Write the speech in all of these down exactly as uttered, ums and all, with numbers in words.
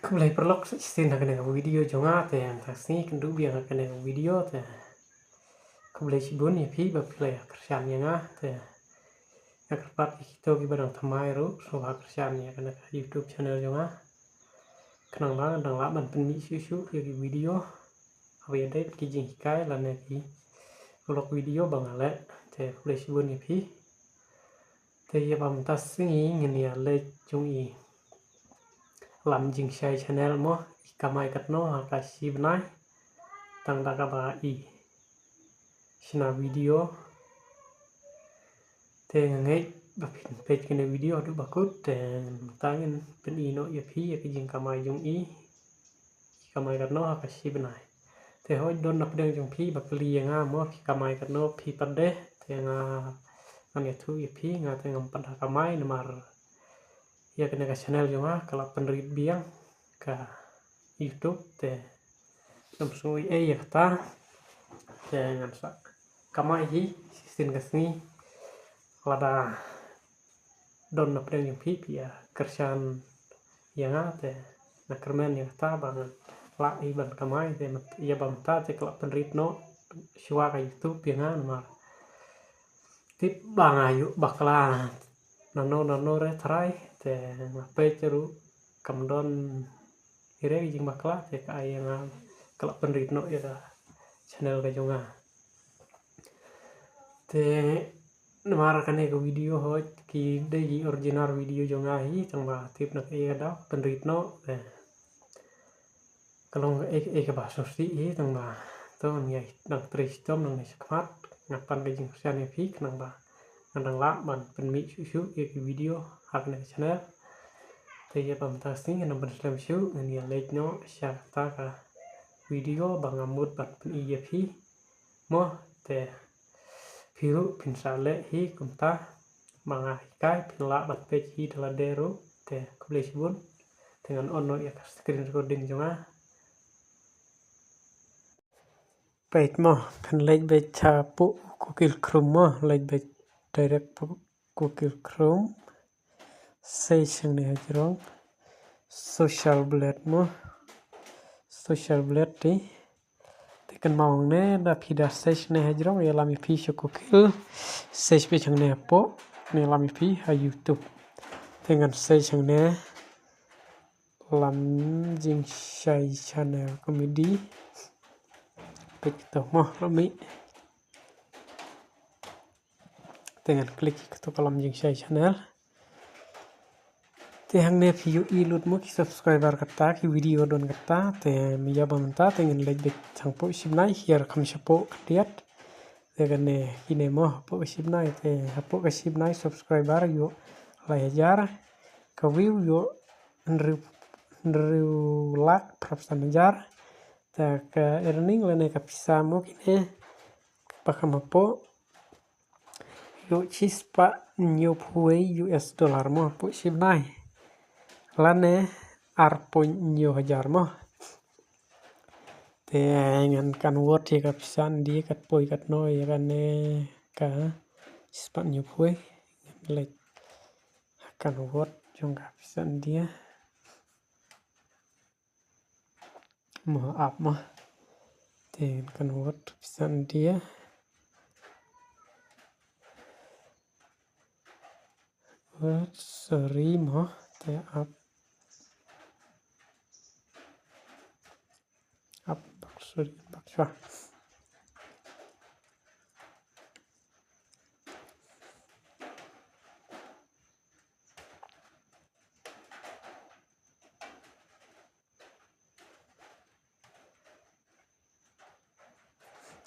Khublei paralok, sa shisien ha kane ka video jong nga te, mynta ka sngi kynduh biang ha kane ka video te. Khublei shibun ïa phi ba phi la ïa kyrshan ïa nga te. Ïa kyrpad ïa kito kiba dang thymmai ruh sngewbha kyrshan ïa kane ka YouTube channel jong nga. Khnang ba ngan dang lah ban pynmih shuh shuh ïa ki video haba ïadei ki jinghikai lane ki vlog video ba nga leh. Te khublei shibun ïa phi. Te ïa ba mynta ka sngi ngin ïa leit jong i lam jingshai channel mo, i kamai katno ha ka shi bnai tang da kaba i shna video. Te nga ngeit ba phin peit kane video haduh ba kut te mynta ngin pyni noh ïa phi ïa ka jingkamai jong i. Kamai katno ha ka shi bnai. Te hooid don na pdeng jong phi ba kylli ïa nga mo phi kamai katno phi pat de. Te nga ngan ïathuh ïa phi nga te ngam pat da kamai namar ïa kane ka channel jong nga ka la pynrit biang ka YouTube te ngam sngew ei ei ïa kata. Te ngan sa kamai hi shisien ka sngi lada don na pdeng jong phi phi ïa kyrshan ïa nga te na kyrmen ïa kata ba ngan lah hi ban kamai te ïa ba mynta te ka la pynrit noh shuwa ka YouTube ïa nga namar tip ba nga ïoh bakla nano nano re trai te nga peit ruh kam don hi re ki jingbakla te ka ai ïa nga ka la pynrit noh ïa ka channel ka jong nga. Te namar kane ka video hooid ki dei ki original video jong nga hi tang ba tip na ka ïa ka daw pynrit noh te ka long ka ei ka ei kaba sngewsih hi tang ba to ngi dang trei shitom nang ne shakhmat nga pan ka jingkyrshan ïa phi khnang ba ngan dang lah ban pynmih shuh shuh ïa ki video ha kane ka channel. Te ïa ba mynta ka sngi ngan dang pynslem shuh ngan ïa leit noh sha kata ka video ba nga mut ban pyni ïa phi. Mo te phi ruh phin sa leh hi kumta ba nga hikai phin lah ban peit hi da lade ruh te khublei shibun. Te ngan on noh ïa ka screen recording jong nga. Peit mo kan leit beit hapoh Google Chrome mo leit beit direct hapoh Google Chrome. Search hangne hajrong Social Blade mo. Social Blade te. Te kynmaw hangne da phi da search hangne hajrong ïalam ïa phi sha Google. Search beit hangne hapoh ne ïalam ïa phi ha YouTube. Te ngan search hangne Lam Jingshai Channel Comedy. Peit to mo la mih. Te ngan click ïa kato ka Lam Jingshai Channel. Te hangne phi ïohi lut mo ki subscriber kata ki video don kata te ïa ba mynta te ngin leit beit hapoh shibnai hiar kham shapoh khyndiat. Te kane kine mo hapoh ka shibnai te hapoh ka shibnai subscriber ïoh lai hajar ka view ïoh hynriew hynriew lak phraphew san hajar. Te ka earning lane ka pisa mo kine ba kham hapoh ïoh shispah hynñiewphew wei U S dollar mo hapoh shibnai lane ar point hynñiew hajar mo. Te ngan convert ïa ka pisa India kat poi katno ïa kane ka shispah hynñiewphew wei ngan leit convert jong ka pisa India. Mo ap mo. Te ngan convert pisa India. Oh, sorry mo. Te ap. Ap, sorry, ap, sorry.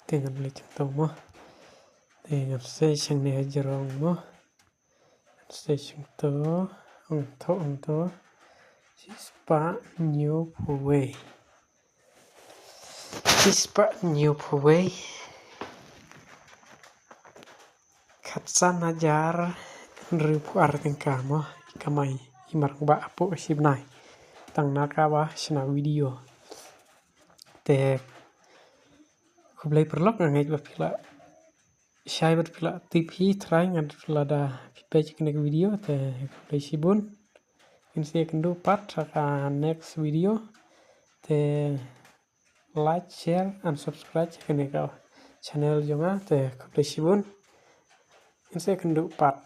Te ngan leit hangto mo. Te ngan sei shangne hajrong mo. Ngan sei shangto. Hangto, hangto. Shispah hynñiewphew wei. Shispah hynñiewphew wei. Khatsan hajar hynriewphew ar tyngka mo i kamai i marang ba hapoh ka shibnai. Tang na kaba shna video. Te khublei paralok, nga ngeit ba phi la shai bad phi la tip hi trai, nga ngeit lada phi peit kane ka video te khublei shibun. Ngin sa ïakynduh pat ha ka next video. Te like, share and subscribe ha kane ka channel jong nga. Te khublei shibun. Ngin sa ïakynduh pat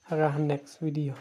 ha ka next video.